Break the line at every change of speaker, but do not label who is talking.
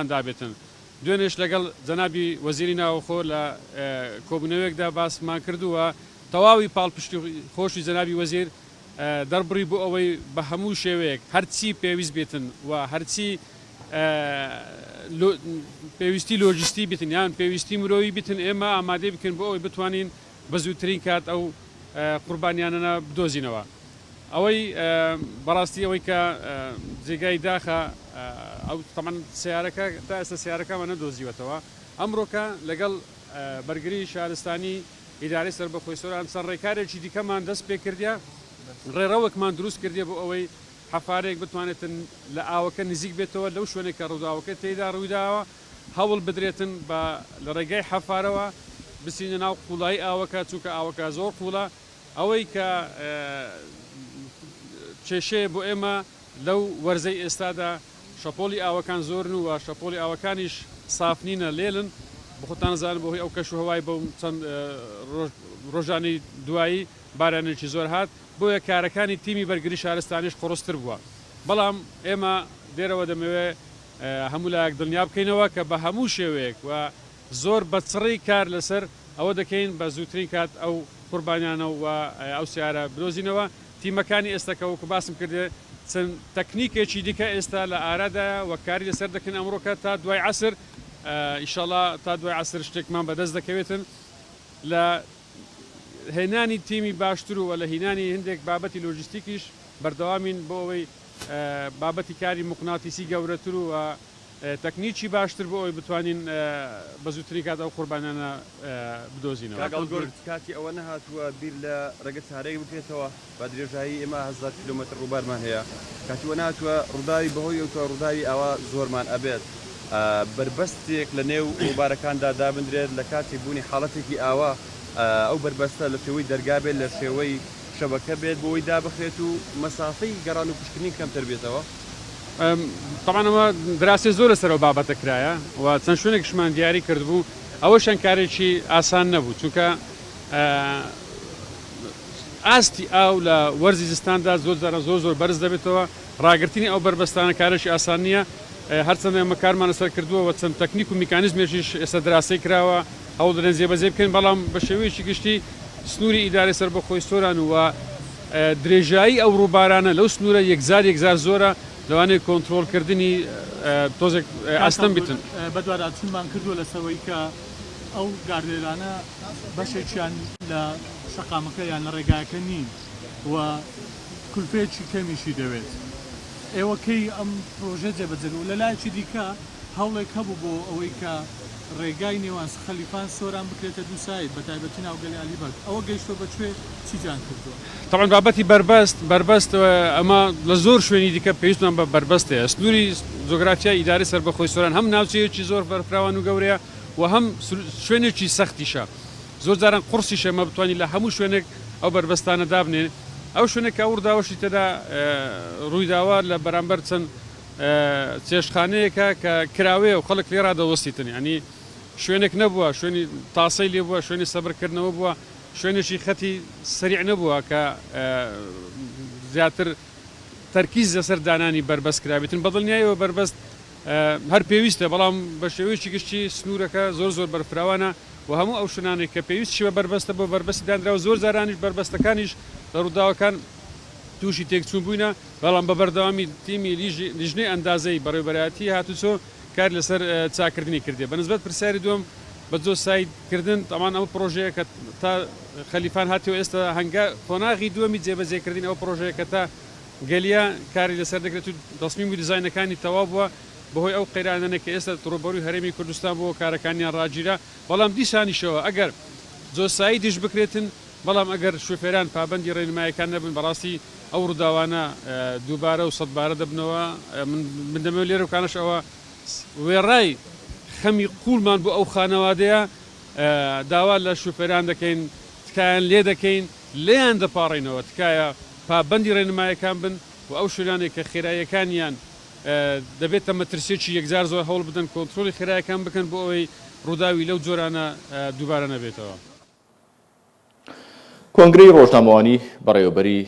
دابێتن. دوێنێش لەگەڵ جەنابی وەزیری ناوخۆ لە کۆبوونەوەیەکدا باسمان کرد و تەواوی پاڵپشتی خۆشی جەنابی وەزیر دەربڕی بۆ ئەوەی بە هەموو شێوەیەک هەرچی پێویست بێتن و هەرچی پێویستی لۆجستی بێتن یان پێویستی مرۆیی بێتن ئێمە ئامادەی بکەین بۆ ئەوەی بتوانین بە زووترین کات ئەو قوربانیانە بدۆزینەوە. ئەوەی بەڕاستی ئەوەی کە جێگای داخە ئەو تەمەن سیارەکە تا ئێستا سیارەکەمان نەدۆزیوەتەوە ئەمڕۆکە لەگەڵ بەرگری شارستانی ئیدارەی سەربەخۆی سۆران چەند ڕێکارێکی دیکەمان دەست پێ کردیە ڕێڕەوێکمان دروست کردیە بۆ ئەوەی حەفارەیەک بتوانێتن لە ئاوەکە نزیک بێتەوە لەو شوێنێک کە ڕووداوەکە تێیدا ڕوویداوە هەوڵ بدرێتن بە لە ڕێگای حەفارەوە بچینە ناو قوڵایی ئاوەکە چونکە ئاوەکە زۆر قوڵە ئەوەی کە کێشەیە بۆ ئێمە لەو وەرزەی ئێستادا شەپۆڵی ئاوەکان زۆرن و شەپۆڵی ئاوەکانیش ساف نینە لێلن بەخۆتان ئەزانن بەهۆی ئەو کەش و هەوای بەو چەند ڕۆژانەی دوایی بارانێکی زۆر هات بۆیە کارەکانی تیمی بەرگری شارستانیش قوڕستر بووە بەڵام ئێمە لێرەوە دەمەوێ هەموو لایەک دڵنیا بکەینەوە کە بە هەموو شێوەیەک و زۆر بە چڕی کار لەسەر ئەوە دەکەین بە زووترین کات ئەو قوربانیانە و ئەو سەیارە بدۆزینەوە، تیمەکانی ئێستا کە وەکو باسم کردێ چەند تەکنیکێکی دیکە ئێستا لە ئارادایە و کاری لەسەر دەکەن ئەمڕۆکە تا دوای عەسر ئیشەڵا تا دوای عەسر شتێکمان بەدەست دەکەوێتن لە هێنانی تیمی باشتر و لە هینانی هەندێک بابەتی لۆجستیکیش بەردەوامین بۆ ئەوەی بابەتی کاری موقناتیسی گەورەتر و تەکنیکی باشتر بۆ ئەوەی بتوانین بە زووترین کات ئەو قوربانیانە بدۆزینەوە.
کاک ئەڵگورد، کاتی ئەوە نەهاتووە بیر لە ڕێگە چارەیەک بکرێتەوە؟ بە درێژایی ئێمە هەزار کیلۆمەتر ڕووبارمان هەیە، کاتی ئەوە نەهاتووە ڕووداوی بەهۆی ئەوتوە ڕووداوی ئاوا زۆرمان ئەبێت بەربەستێک لە نێو ڕووبارەکاندا دابندرێت لە کاتی بوونی حاڵەتێکی ئاوا ئەو بەربەستە لە شێوەی دەرگا بێت لە شێوەی شەبەکە بێت بۆی دابخرێت و مەسافەی گەڕان و پشکنین کەمتر بێتەوە؟
تەبعەن ئەمە دراسەی زۆر لەسەر ئەو بابەتە کرایە و چەند شوێنێکیشمان دیاری کردبوو، ئەوەشیان کارێکی ئاسان نەبوو، چونکە ئاستی ئاو لە وەرزی زستاندا زۆر جاران زۆر زۆر بەرز دەبێتەوە، ڕاگرتنی ئەو بەربەستانە کارێکی ئاسان نییە، هەرچەندە ئێمە کارمان لەسەر کردووە و چەند تەکنیک و میکانیزمێکیش ئێستا دراسەی کراوە، هەوڵ دەدەین جێبەجێی بکەین، بەڵام بە شێوەیەکی گشتی سنووری ئیدارەی سەربەخۆی سۆران و درێژایی ئەو ڕووبارانە لەو سنوورە یەکجار یەکجار زۆرە، لەوانەیە کۆنترۆڵکردنی تۆزێک
کاک
ئاستەم
هەڵگورد،
بیتن.
بەدواداچوونمان کردووە لەسەر ئەوەی کە ئەو گاردرێلانە بەشێکیان لە شەقامەکە یان لە ڕێگایەکە نین و کولفەیەکی کەمیشی دەوێت. ئێوە کەی ئەم پرۆژەیە جێبەجێ دەکەن؟ و لە لایەکی دیکە هەوڵێک هەبوو بۆ ئەوەی کە ڕێگای نێوان خەلیفان سۆران بکرێتە دووساید بە تایبەتی ناوگەلی عەلی بەگ ئەوە گەیشتوە بە کوێ چیتان کردووە؟
تەبعەن بابەتی بەربەست بەربەست ئەمە لە زۆر شوێنی دیکە پێویستمان بە بەربەست هەیە سنووری جۆگرافیای ئیدارەی سەربەخۆی سۆران هەم ناوچەیەکی زۆر بەرفراوان و گەورەیە و هەم شوێنێکی سەختیشە زۆر جاران قوڕسیشە ئێمە بتوانین لە هەموو شوێنێک ئەو بەربەستانە دابنێین ئەو شوێنێک کە ئەو ڕووداوەشی تێدا ڕوویداوە لە بەرامبەر چەند چێشتخانەیەکە کە کراوەیە و خەڵک لێ ڕادەوەستیتن یانی شوێنێک نەبووە شوێنی تاسەی لێ بووە شوێنی سەبرکردنەوە بووە شوێنێکی خەتی سەریع نەبووە کە زیاتر تەرکیز لەسەر دانانی بەربەست کرابێتن بەدڵنیایەوە بەربەست هەر پێویستە بەڵام بە شێوەیەکی گشتی سنوورەکە زۆر زۆر بەرفراوانە و هەموو ئەو شوێنانەی کە پێویستیشی بە بەربەستە بۆ بەربەستی دانراوە زۆر جارانیش بەربەستەکانیش لە ڕووداوەکان تووشی تێکچوون بووینە، بەڵام بە بەردەوامی تیمی لیژنەی ئەندازەی بەڕێوەبەرایەتی هاتوچۆ کاری لەسەر چاککردنی کردیە. بە نسبەت پرسیاری دووەم بە جۆ ساید کردن، تەبعەن ئەو پڕۆژەیە کە تا خەلیفان هاتیەوە ئێستا هەنگا قۆناغی دووەمی جێبەجێکردنی ئەو پڕۆژەیە کە تا گەلیە کاری لەسەر دەکرێت و تەسمیم و دیزاینەکانی تەواو بووە، بەهۆی ئەو قەیرانانەی کە ئێستا ڕووبەرووی هەرێمی کوردستان بووە کارەکانیان ڕاگیرا، بەڵام دیسانیشەوە ئەگەر جۆ سایدیش بکرێتن بەڵام ئەگەر شوفێران پابەندی ڕێنمایەکان نەبن بەڕاستی ئەو ڕووداوانە دووبارە و سەدبارە دەبنەوە. من دەمەوێت لێرەوکانەش ئەوە وێڕای خەمی قووڵمان بۆ ئەو خانەوادەیە داوا لە شوفێران دەکەین تکایان لێ دەکەین لێیان دەپاڕێینەوە تکایە پابەندی ڕێنمایەکان بن و ئەو شوێنانەی کە خێراییەکانیان دەبێتە مەترسیەکی یەکجار زۆر هەوڵ بدەن کۆنترۆڵی خێرایەکان بکەن بۆ ئەوەی ڕووداوی لەو جۆرانە دووبارە نەبێتەوە.
کۆنگرەی ڕۆژنامەوانی بەڕێوەبەری.